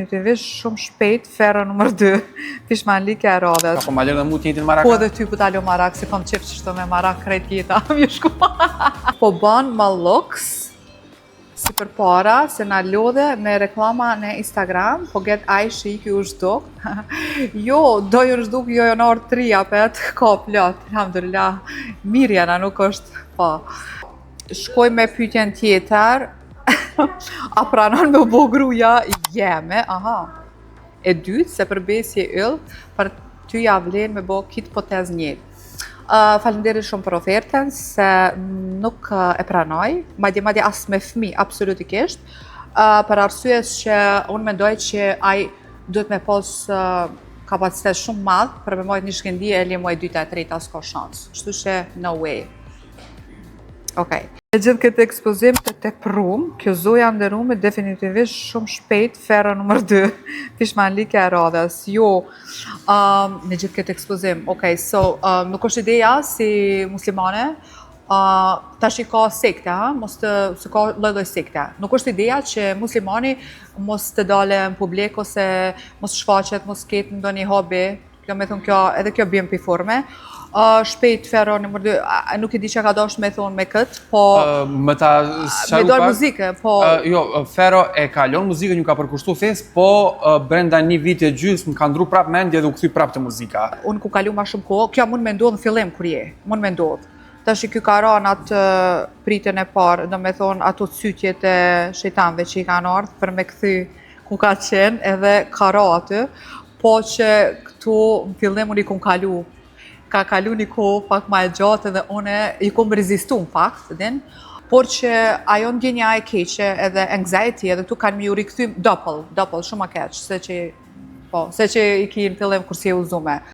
Definitivisht shumë shpejt ferro numër 2, pishmanlikja e radhës. Po ma lërë dhe mu të njëjtin marak. Po edhe ty po ta lo marak, se kom qef qështu me marak krejt jeta, më shku. Po ban ma luks, si për para, se na lodhe me reklama në Instagram, po get ai shi ky u zhduk. Jo, do ju zhduk, jo janë orë 3 apet, ka plot, alhamdulillah. Mirë jana, nuk është, po. Shkoj me pyetjen tjetër. A pranon me u bo gruja jeme? Aha. E dytë, se për besje yll, për ty ja vlen me bo kit potez njët. Faleminderit shumë për ofertën, se nuk e pranoj, madje as me fëmi, absolutikisht, për arsye që unë mendoj që ai duhet me pas kapacitet shumë madh për me majt një shkëndije e le muaj dyta e treta s'ka shans. Kështu që no way. Okej. Me gjithë këtë ekspozim të teprum, kjo zoja nderume definitivisht shumë shpejt ferro numër 2, pishmanlikja e radhës. Jo, me gjithë këtë ekspozim, okej, so, nuk është ideja si muslimane, tash i ka sekte, ha? Mos të, se ka lloj-lloj sekte. Nuk është ideja që muslimani mos të dale në publik ose mos shfaqet, mos ketë ndonjë hobi, kjo me thonë kjo, edhe kjo bjen për forme. Shpejt ferro numër 2, nuk e di që ka dosh me thonë me këtë, po Më ta me sqaru dorë pak. muzike, po Jo, Fero e ka lënë muzikën, ju ka përkushtu fes, po brenda një viti e gjysmë ka ndru prap mendje dhe u kthy prap te muzika. Unë ku kalu ma shumë kohë, kjo mund me ndodhë në fillim kur je, mund me ndodhë. Tash i ky ka ra në atë pritën e parë, do me thonë ato cytjet e shejtanëve që i kanë ardhë për me kthy ku ka qenë edhe ka ra aty, po që këtu në fillim unë i kum kalu, ka kalu një kohë pak ma e gjatë edhe une i kum rezistu në fakt, din, por që ajo ndjenja e keqe edhe anxiety edhe tu kanë mi ju rikthy double, double, shumë ma keq, se që, po, se që i ki në fillim kur si e uzume.